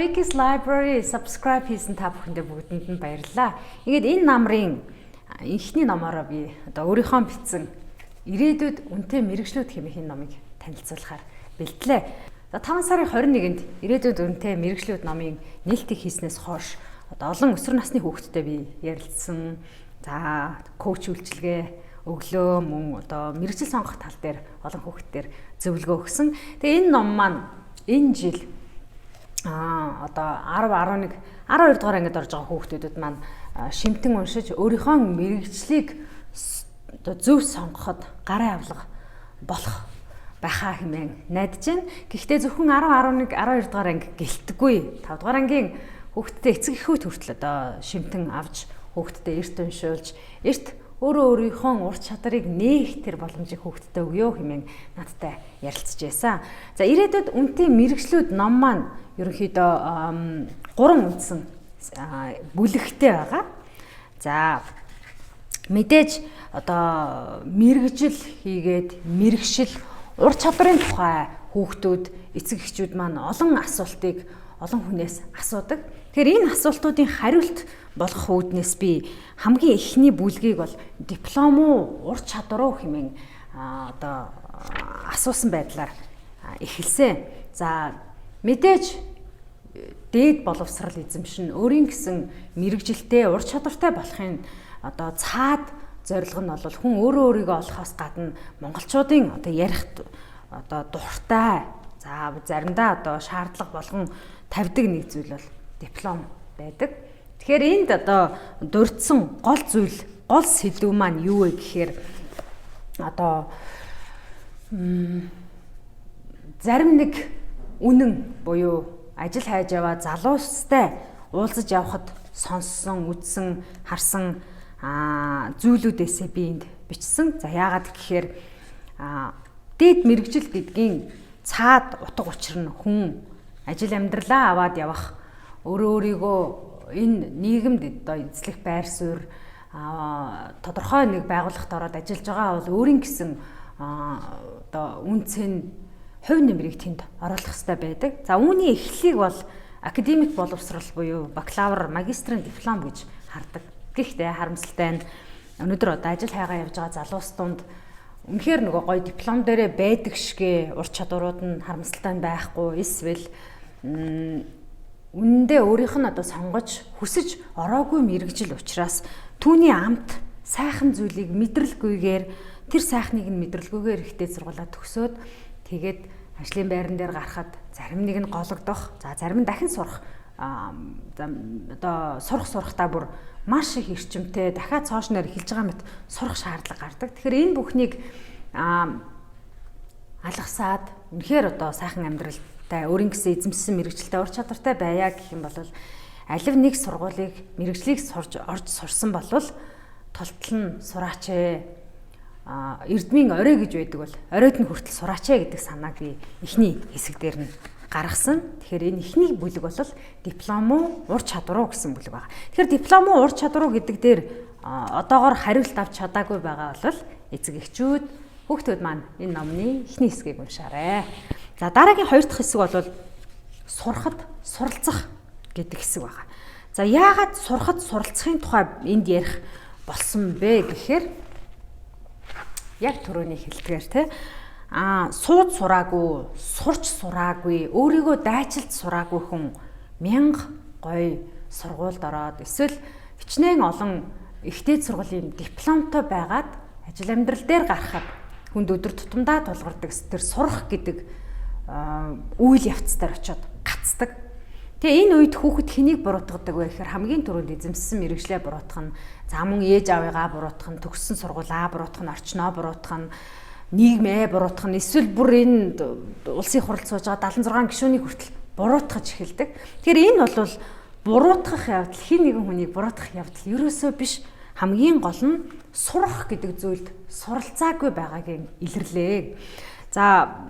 Vicky's Library subscribe хийсэн та бүхэндээ бүгдэнд нь баярлалаа. Ингээд энэ намрын эхний номоороо би одоо өөрийнхөө бичсэн "Ирээдүйд үнэтэй мэргэжлүүд" хэмээх энэ номыг танилцуулахаар бэлтлээ. За, 5 сарын 21-нд "Ирээдүйд үнэтэй мэргэжлүүд" номын нээлтийг хийснээс хойш одоо олон өсвөр насны хүүхдтэй би ярилцсан. За, coach үйлчилгээ өглөө, мөн одоо мэргэжил сонгох тал дээр олон хүүхдээр зөвлөгөө өгсөн. Тэгээ энэ ном маань энэ жил одоо 10, 11, 12 дугаар ангид орж байгаа хүүхдүүдэд маань шимтэн уншиж, өөрийнхөө мэргэжлийг одоо зөв сонгоход гарын авлага болох байхаа хэмээн найдаж байна. Гэхдээ зөвхөн 10, 11, 12 дугаар анги гэлтгүй, 5 дугаар ангийн хүүхдтэй эцэг эхүүд хүртэл одоо шимтэн авч, хүүхдтэй эрт уншуулж, эрт өөрөө өөрийнхөө ур чадварыг нээх тэр боломжийг хүүхдэд өгөө хэмээн надтай ярилцж байсан. За, "Ирээдүйд үнэтэй мэргэжлүүд" ном маань ерөнхийдөө гурван үндсэн бүлэгтэй байгаа. За, мэдээж одоо мэргэжил хийгээд мэргэшил, ур чадварын тухай хүүхдүүд, эцэг эхчүүд маань олон асуултыг олон хүнээс асуудаг. Тэгэхээр энэ асуултуудын хариулт болгох үүднээс би хамгийн эхний бүлгийг бол "Диплом уу, ур чадвар уу?" хэмээн одоо асуусан байдлаар эхэлсэн. За, мэдээж дээд боловсрал эзэмшин, өөрийн гэсэн мэргэжилтэй, ур чадвартай болохын одоо цаад зорилго нь бол хүн өөрөө өөрийгөө олохоос гадна монголчуудын одоо ярих одоо дуртай, за, заримдаа одоо шаардлага болгон тавьдаг нэг зүйл бол диплом байдаг. Тэгэхээр энд одоо дурдсан гол зүйл, гол сэдэв маань юу вэ гэхээр одоо зарим нэг үнэн буюу ажил хайж яваа залуустай уулзаж явхад сонссон, үзсэн, харсан зүйлүүдээсээ би энд бичсэн. За, яагаад гэхээр дээд мэргэжил гэдгийн цаад утга учир нь хүн ажил амьдралаа аваад явах, өөрөө өөрийгөө энэ нийгэмд одоо эзлэх байр суурь, тодорхой нэг байгууллагт ороод ажиллаж байгаа бол өөрийн гэсэн одоо үнэ цэн, хувь нэмрийг тэнд оруулах хэрэгтэй байдаг. За, үүний эхлэлийг бол академик боловсрал буюу бакалавр, магистрийн диплом гэж хардаг. Гэхдээ харамсалтай нь өнөөдөр одоо ажил хайгаа явж байгаа залуус дунд үнэхээр нөгөө гоё диплом дээрээ байдаг шигээ ур чадварууд нь харамсалтай нь байхгүй, эсвэл үнэндээ өөрийнх нь одоо сонгож хүсэж ороогүй мэргэжил учраас түүний амт сайхан зүйлийг мэдрэлгүйгээр, тэр сайхныг нь мэдрэлгүйгээр их дээд сургуулаа төгсөөд, тэгээд ажлын байран дээр гарахад зарим нэг нь гологдох, за, зарим нь дахин сурах, одоо сурах сурахтаа бүр маш их эрчимтэй дахиад цоошноор эхэлж байгаа мэт сурах шаардлага гардаг. Тэгэхээр энэ бүхнийг алгасаад, үнэхээр одоо сайхан амьдралтай, өөрийн гэсэн эзэмшсэн мэргэжилтэй, ур чадвартай байя гэх юм бол алив нэг сургуулийг, мэргэжлийг сурж орж сурсан бол тултал нь сураач ээ, эрдмийн орой гэж байдаг бол оройд нь хүртэл сураач ээ гэдэг санааг би эхний хэсэг дээр нь гаргасан. Тэгэхээр энэ эхний бүлэг бол "Диплом уу, ур чадвар уу" гэсэн бүлэг байна. Тэгэхээр "Диплом уу, ур чадвар уу" гэдэг дээр одоогор хариулт авч чадаагүй байгаа бол эцэг эхчүүд, хүүхдүүд маань энэ номны эхний хэсгийг уншаарай. За, дараагийн хоёр дахь хэсэг бол сурахад суралцах гэдэг хэсэг байна. За, яагаад сурахад суралцахын тухай энд ярих болсон бэ гэхээр яг түрүүний хэлдгээр те сууд сураагүй, сурч сураагүй, өөрийгөө дайчилж сураагүй хүн мянга гоё сургуульд ороод эсвэл хичнээн олон их дээд сургуулийн дипломтой байгаад ажил амьдрал дээр гарахад хүнд өдөр тутамдаа тулгардаг тэр сурах гэдэг үйл явцдаар очиод гацдаг. Тэгээ энэ үед хүүхэд хэнийг буруутгадаг вэ гэхээр хамгийн түрүүнд эзэмссэн мэргэжлээ буруутгах нь, за, мөн ээж аавыгаа буруутгах нь, төгссөн сургуулаа буруутгах нь, орчноо буруутгах нь, нийгмээ буруутгах нь, эсвэл бүр энэ улсын хуралд сууж байгаа 76 гишүүнийг хүртэл буруутгаж эхэлдэг. Тэгэхээр энэ бол буруутгах явдал, хэн нэгэн хүнийг буруутгах явдал ерөөсөө биш. Хамгийн гол нь сурах гэдэг зүйлд суралцаагүй байгаагийн илэрлээ. За,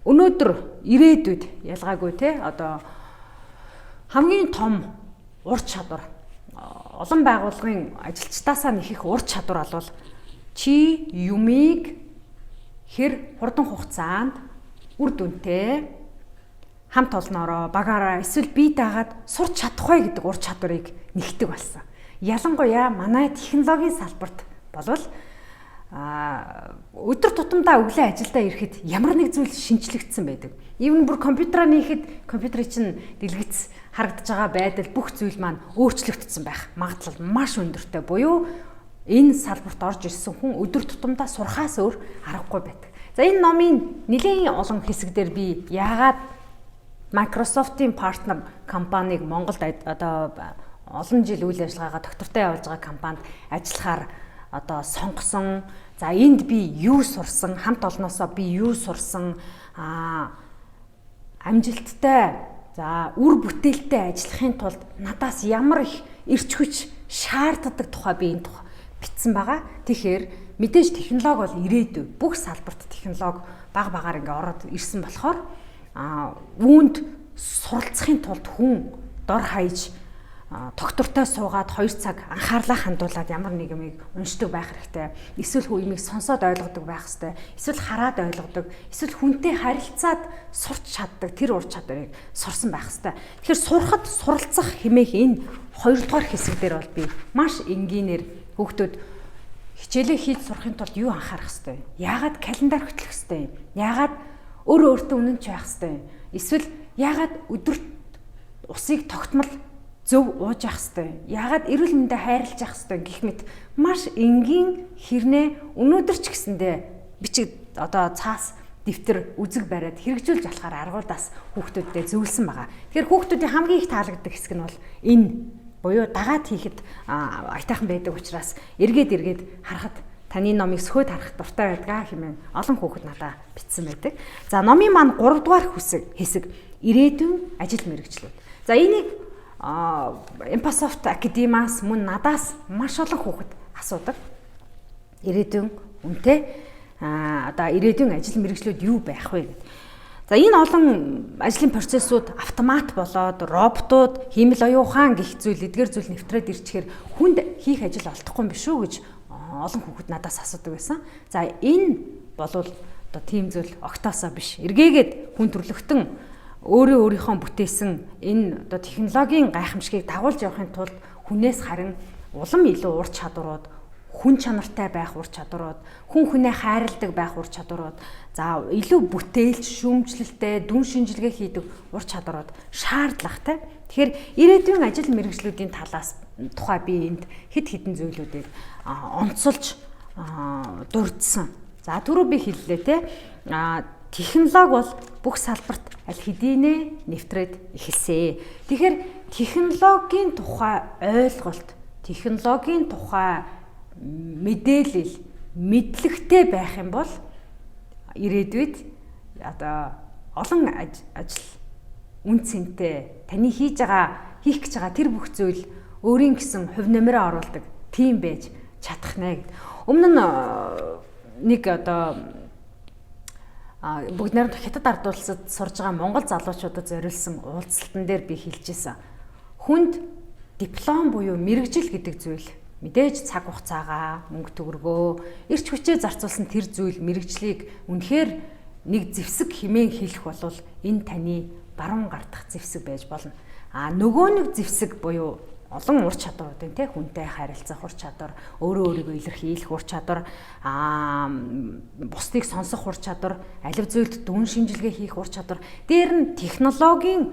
өнөөдөр ирээдүйд ялгаагүй те одоо хамгийн том ур чадвар, олон байгууллагын ажилчдаасаа нэх их ур чадвар бол чи юмыг хэр хурдан хугацаанд үр дүнтэй хамт олноороо, багаараа эсвэл бие даагаад сурч чадах бай гэдэг ур чадварыг нэгтгэх болсон. Ялангуяа манай технологийн салбарт болвол өдөр тутамдаа өглөө ажилдаа ирэхэд ямар нэг зүйл шинчлэгдсэн байдаг. Even бүр компьютераа нээхэд компьютерын чинь дэлгэц харагдаж байгаа байдал бүх зүйл маань өөрчлөгдсөн байх магадлал маш өндөртэй буюу энэ салбарт орж ирсэн хүн өдөр тутамдаа сурахаас өөр аргагүй байдаг. За, энэ номын нэлээн олон хэсэг дээр би яагаад Microsoft-ийн partner компанийг Монголд одоо олон жил үйл ажиллагаагаа тогтвортой явуулж байгаа компанид ажиллахаар одоо сонгосон. За, энд би юу сурсан, хамт олноосоо би юу сурсан, амжилттай, за, үр бүтээлтэй ажиллахын тулд надаас ямар их эрч хүч шаарддаг тухай би энэ тухай бичсэн байгаа. Тэгэхээр мэдээж технологи бол ирээдүй. Бүх салбарт технологи баг багаар ингээ ороод ирсэн болохоор үүнд суралцахын тулд хүн дор хаяж тогтвортой суугаад 2 цаг анхаарлаа хандуулад ямар нэг юмыг уншдаг байх хэрэгтэй. Эсвэл хүн юмыг сонсоод ойлгодог байх хэрэгтэй. Эсвэл хараад ойлгодог. Эсвэл хүнтэй харилцаад сурч чаддаг тэр ур чадварыг сурсан байх хэрэгтэй. Тэгэхээр сурахад суралцах хэмээх энэ хоёрдугаар хэсэг дээр бол би маш энгийнээр хүүхдүүд хичээлээ хийж сурахын тулд юу анхаарах хэрэгтэй вэ? Яагаад календар хөтлөх хэрэгтэй юм? Яагаад өөрөө өөртөө үнэнч байх хэрэгтэй юм? Эсвэл яагаад өдөрт усыг тогтмол зөв ууж явах хэрэгтэй юм? Яагаад эрүүл мэндэ хайрлаж явах хэрэгтэй гэх мэт маш энгийн хэрнээ өнөөдөр ч гэсэндээ бичиг одоо цаас дэвтэр үзэг бариад хэрэгжүүлж болохоор аргуудаас хүүхдүүддээ зөвлөсөн байгаа. Тэгэхээр хүүхдүүдийн хамгийн их таалагддаг хэсэг нь бол энэ буюу дагаад хийхэд аятайхан байдаг учраас эргээд эргээд харахад, таны номыг сөхөөд харах дуртай байдгаа хэмээн олон хүүхэд надаа бичсэн байдаг. За, номын маань 3 дугаар хэсэг хэсэг ирээдүйн ажил мэргэжлүүд. За, энийг Impasoft Academy-аас мөн надаас маш олон хүүхэд асуудаг. Ирээдүйн үнэтэй одоо ирээдүйн ажил мэргэжлүүд юу байх вэ гэдэг. За, энэ олон ажлын процессууд автомат болоод, роботууд, хиймэл оюун ухаан гэх зүйл, эдгээр зүйл нэвтрээд ирчихээр хүнд хийх ажил олдохгүй юм биш үү гэж олон хүүхэд надаас асуудаг байсан. За, энэ болвол одоо тийм зүйл огтоосоо биш. Эргээгээд хүн төрөлхтөн өөрөө өөрийнхөө бүтээсэн энэ одоо технологийн гайхамшигыг дагуулж явахын тулд хүнээс харин улам илүү ур чадварууд, хүн чанартай байх ур чадварууд, хүн хүнээ хайрладаг байх ур чадварууд, за, илүү бүтээлч, шүүмжлэлтэй, дүн шинжилгээ хийдэг ур чадварууд шаардлагатай. Тэгэхээр ирээдүйн ажил мэргэжлүүдийн талаас тухай би энд хэд хэдэн зүйлүүдийг онцолж дурдсан. За, түрүү би хэллээ те. Технологи бол бүх салбарт аль хэдийнэ нэвтрээд эхэлсэн. Тэгэхээр технологийн тухай ойлголт, технологийн тухай мэдээлэл, мэдлэгтэй байх юм бол ирээдүйд одоо олон ажил үн цэнтэй, таны хийж байгаа, хийх гэж байгаа тэр бүх зүйл өөрийн гэсэн хувь нэмрээ оруулдаг тийм байж чадах нэ гэд. Өмнө нь нэг одоо бүгд найрамдах Хятад ард улсад сурж байгаа монгол залуучуудад зориулсан уулзалтан дээр би хэлж ирсэн. Хүнд диплом буюу мэргэжил гэдэг зүйл мэдээж цаг хугацаагаа, мөнгө төгрөгөө, эрч хүчээ зарцуулсан тэр зүйл мэргэжлийг үнэхээр нэг зэвсэг хэмээн хэлэх бол энэ таны баруун гар дахь зэвсэг байж болно. А нөгөө нэг зэвсэг буюу олон ур чадваруудын те, хүнтэй харилцах ур чадвар, өөрөө өөрийгөө илэрхийлэх ур чадвар, бусдыг сонсох ур чадвар, алив зүйлд дүн шинжилгээ хийх ур чадвар, дээр нь технологийн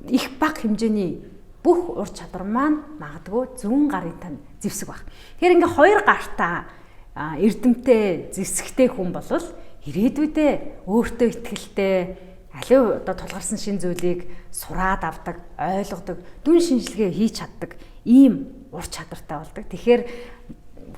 их бага хэмжээний бүх ур чадвар маань магадгүй зүүн гарын тань зэвсэг баг. Тэгэхээр ингээ хоёр гартаа эрдэмтэй зэвсэгтэй хүн болвол ирээдүйдээ өөртөө итгэлтэй, аливаа одоо тулгарсан шин зүйлийг сураад авдаг, ойлгодог, дүн шинжилгээ хийж чаддаг ийм ур чадвартай болдог. Тэгэхээр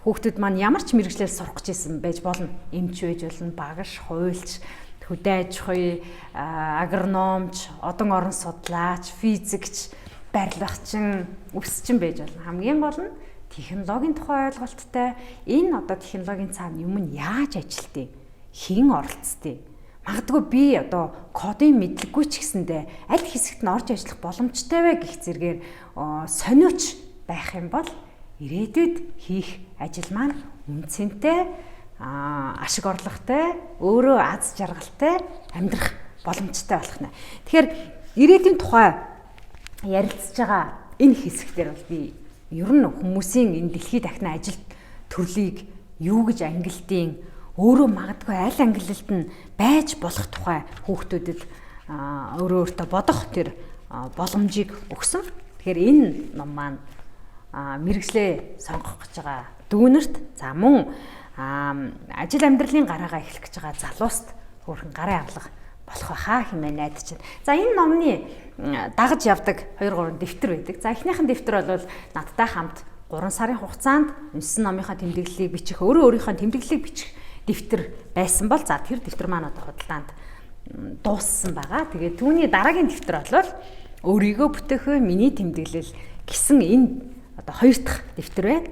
хүүхдүүд маань ямар ч мэргэжлээр сурах гэж исэн байж болно. Эмч байж болно, багш, хуульч, хөдөө аж ахуй, агрономч, одон орон судлаач, физикч, барилгачин, үсчин байж болно. Хамгийн гол нь технологийн тухай ойлголттой, энэ одоо технологийн цаана юм нь яаж ажилтыг, хэн оролцдгийг, магадгүй би одоо кодын мэдлэггүй ч гэсэндээ аль хэсэгт нь орж ажиллах боломжтой вэ гэх зэргээр сониуч байх юм бол ирээдүйд хийх ажил маань үн цэнтэй, ашиг орлоготой, өөрөө аз жаргалтай амьдрах боломжтой болох нь. Тэгэхээр ирээдүйн тухай ярилцж байгаа энэ хэсэг дээр бол би ер нь хүмүүсийн энэ дэлхийд дахин ажил төрлийг юу гэж ангилдیں۔ Өөрөө магадгүй аль ангилалд нь байж болох тухай хүүхдүүдэд өөрөө өөртөө бодох тэр боломжийг өгсөн. Тэгэхээр энэ ном маань мэргэжлээ сонгох гэж байгаа дүүнерт, за мөн ажил амьдралын гараагаа эхлэх гэж байгаа залууст хөөрхөн гарын авлага болох байхаа хэмээн найдаж байна. За, энэ номны дагаж явдаг 2 3 дэвтэр байдаг. За, эхнийх нь дэвтэр бол надтай хамт 3 сарын хугацаанд уншсан номынхаа тэмдэглэлийг бичих, өөрөө өөрийнхөө тэмдэглэлийг бичих дэвтэр байсан бол за тэр дэвтэр маань одоо худалдаанд дууссан байгаа. Тэгээд түүний дараагийн дэвтэр бол өөрийгөө бүтээх миний тэмдэглэл гэсэн энэ одоо хоёр дахь дэвтэр байна.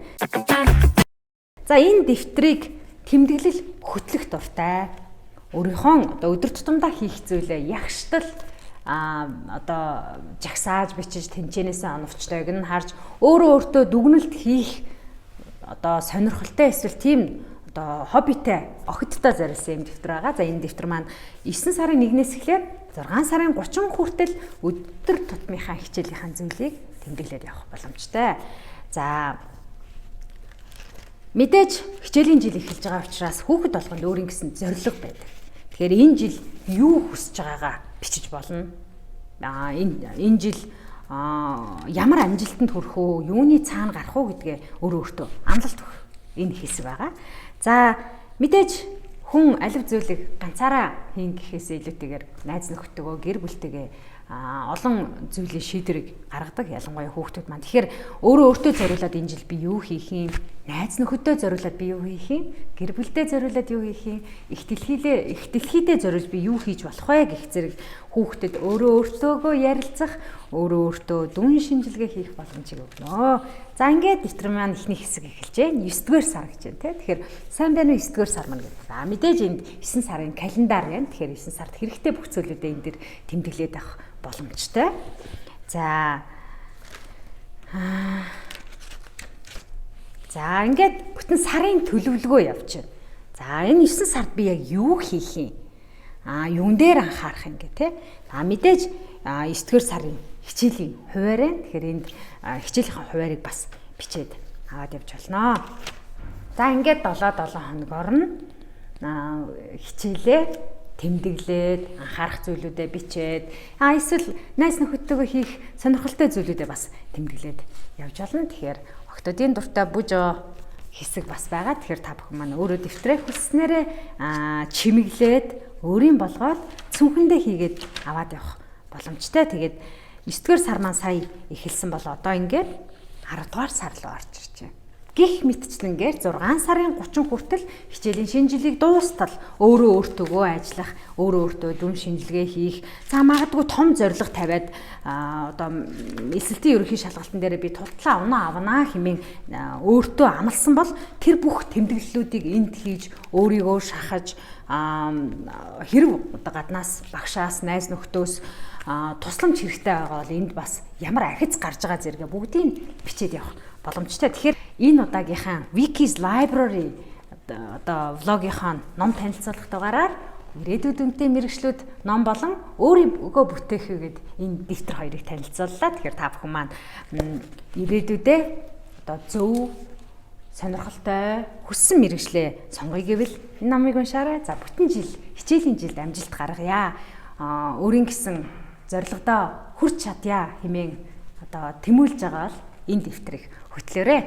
За, энэ дэвтрийг тэмдэглэл хөтлөх дуртай, өөрийнхөө одоо өдөр тутамдаа хийх зүйлээ ягштал одоо жагсааж бичиж, тэнцэнээсээ оновчтойг нь харж өөрөө өөртөө дүгнэлт хийх одоо сонирхолтой эсвэл тийм одоо хоббитэй охидтой зориулсан юм дэвтэр байгаа. За, энэ дэвтэр маань 9 сарын 1-ээс эхлээд 6 сарын 30 хүртэл өдөр тутмынхаа хичээлийнхаа зүйлийг тэмдэглээд явах боломжтой. За, мэдээж хичээлийн жил эхэлж байгаа учраас хүүхэд болгонд өөрийн гэсэн зорилго байдаг. Тэгэхээр энэ жил юу хүсэж байгаагаа бичиж болно. Энэ жил ямар амжилтанд хүрэх үү, юуны цаана гарах уу гэдгээ өөрөө өөртөө амлалт өгөх энэ хэсэг байгаа. За, мэдээж хүн алив зүйлийг ганцаараа хийн гэхээсээ илүүтэйгээр найз нөхдөдөө, гэр бүлтэйгээ олон зүйлийн шийдвэрийг гаргадаг, ялангуяа хүүхдүүд маань. Тэгэхээр өөрөө өөртөө зориулаад энэ жил би юу хийх юм? Найз нөхөдөө зориулаад би юу хийх юм? Гэр бүлдээ зориулаад юу хийх юм? Их дэлхийдээ зориулж би юу хийж болох вэ гэх зэрэг хүүхдэд өөрөө өөртөөгөө ярилцах, өөрөө өөртөө дүн шинжилгээ хийх боломжийг өгнө. За, ингээд дэвтэр маань эхний хэсэг эхэлж байна. 9 дугаар сар гэж байна те. Тэгэхээр сайн байна уу 9 дугаар сар маань гэдэг. За, мэдээж энд 9 сарын календар байна. Тэгэхээр 9 сард хэрэгтэй бүх зүйлүүдээ энэ дэр тэмдэглээд авах боломжтой. За За, ингээд бүтэн сарын төлөвлөгөө явж байна. За, энэ 9 сард би яг юу хийх юм? Юун дээр анхаарах юм гэ тэ. За, мэдээж 9 дугаар сарын хичээлийн хуваар байна. Тэгэхээр энд хичээлийнхаа хуваарийг бас бичээд аваад явж болно. За, ингээд 7 7 хоногор нь хичээлээ тэмдэглээд, анхаарах зүйлүүдээ бичээд, эсвэл найз нөхөдтэйгөө хийх сонирхолтой зүйлүүдээ бас тэмдэглээд явж болно. Тэгэхээр охидын дуртай бүжөө хэсэг бас байгаа. Тэгэхээр та бүхэн маань өөрөө дэвтрээ хүсснээрээ чимэглээд, өөрийн болгоод, цүнхэндээ хийгээд аваад явах боломжтой. Тэгээд 9 дугаар сар маань сая эхэлсэн бол одоо ингээд 10 дугаар сар руу орж ирж байна. Гэх мэтчлэнгээр 6 сарын 30 хүртэл хичээлийн шинэ жилийг дуустал өөрөө өөртөөгөө ажиллах, өөрөө өөртөө дүн шинжилгээ хийх, за магадгүй том зорилго тавиад одоо элсэлтийн ерөнхий шалгалтын дээр би тултлаа унаа авнаа хэмээн өөртөө амласан бол тэр бүх тэмдэглэлүүдийг энд хийж, өөрийгөө шахаж, хэрв одоо гаднаас багшаас, найз нөхдөөс тусламж хэрэгтэй байгаа бол энд бас ямар ахиц гарч байгаа зэрэгээ бүгдийг бичээд явах боломжтой. Тэгэхээр энэ удаагийнхаа Vicky's Library одоо влогийнхаа ном танилцуулах дугаараар ирээдүйд үнэтэй мэргэжлүүд ном болон өөрийгөө бүтээхүйгээд энэ дэвтэр хоёрыг танилцууллаа. Тэгэхээр та бүхэн маань ирээдүйдээ одоо зөв, сонирхолтой, хүссэн мэргэжлээ сонгоё гэвэл энэ номыг уншаарай. За, бүтэн жил хичээлийн жилд амжилт гаргая. Өөрийн гэсэн зорилгодоо хүрч чадъя хэмээн одоо тэмүүлж байгаа бол энэ дэвтрийг хөтлөөрэй.